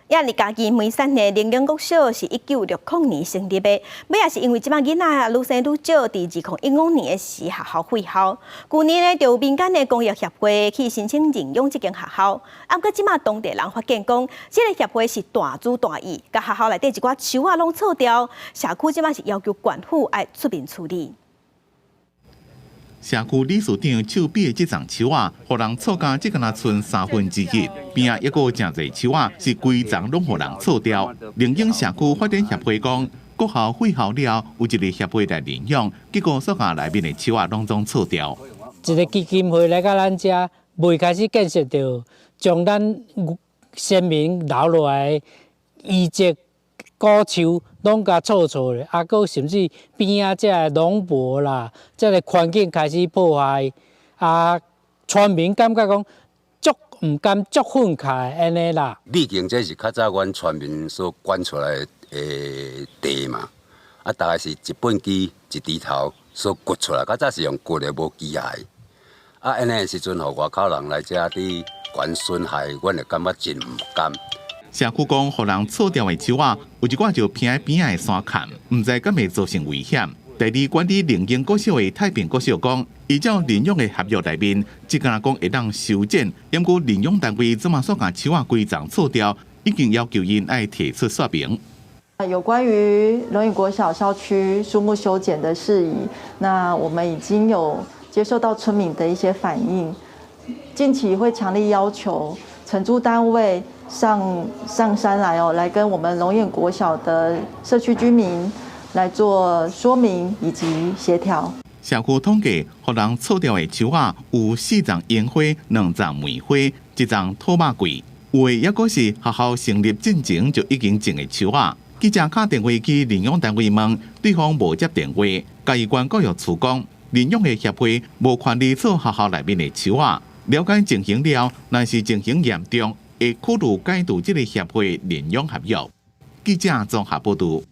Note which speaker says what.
Speaker 1: 也佇嘉義梅山的龍湧國小是1960年成立的，尾仔是因為這擺囡仔愈生愈少，佇2015年的時學校廢校。舊年呢，就有民間的公益協會去申請認養這間學校，啊，毋過這擺當地人發現講，這个協會是大主大意，共學校內底一寡樹仔攏銼掉，社區這擺是要求縣府愛出面處理。
Speaker 2: 社區理事長手臂的這叢樹仔，予人銼甲這敢若賰三分之一，邊仔抑閣有誠濟樹仔是規叢攏予人銼掉。龍湧社區發展協會講，國校廢校了後，有一個協會來認養，結果煞共內面的樹仔攏總銼掉。
Speaker 3: 一个基金會來到咱遮，未開始建設，就將咱先民留落來遺跡古樹攏共銼銼咧，啊，閣甚至邊仔這个農壆啦，這个環境開始破壞，啊，村民感覺講足毋甘、足憤慨按呢啦。
Speaker 4: 畢竟這是較早阮村民所捐出來的地嘛，啊，大概是一畚箕一鋤頭所掘出來，較早是用掘的，無機械。啊，按呢的時陣，予外口人來遮佇懸損害，阮會感覺真毋甘。
Speaker 2: 社區講，予人銼掉的樹仔，有一寡就偏佇邊仔的山崁，毋知敢會造成危險。代理管理龍湧國小的太平國小講，依照認養的合約內面，只敢若講會當修剪，毋過認養單位這馬煞共樹仔規叢銼掉，已經要求𪜶愛提出說明。
Speaker 5: 有關於龍湧國小校區樹木修剪的事宜，那我們已經有接受到村民的一些反映，近期會強力要求承租單位上山來哦，來跟我們龍湧國小的社區居民來做說明以及協調。
Speaker 2: 社區統計，予人銼掉的樹仔有四叢櫻花、兩叢梅花、一叢討肉桂，有的抑閣是學校成立進前就已經種的樹仔。記者敲電話去認養單位問，對方無接電話。嘉義縣教育處講，認養的協會無權利銼學校內面的樹仔。了解情形了，若是情形嚴重，會考慮解除這个協會認養合約。記者綜合報導。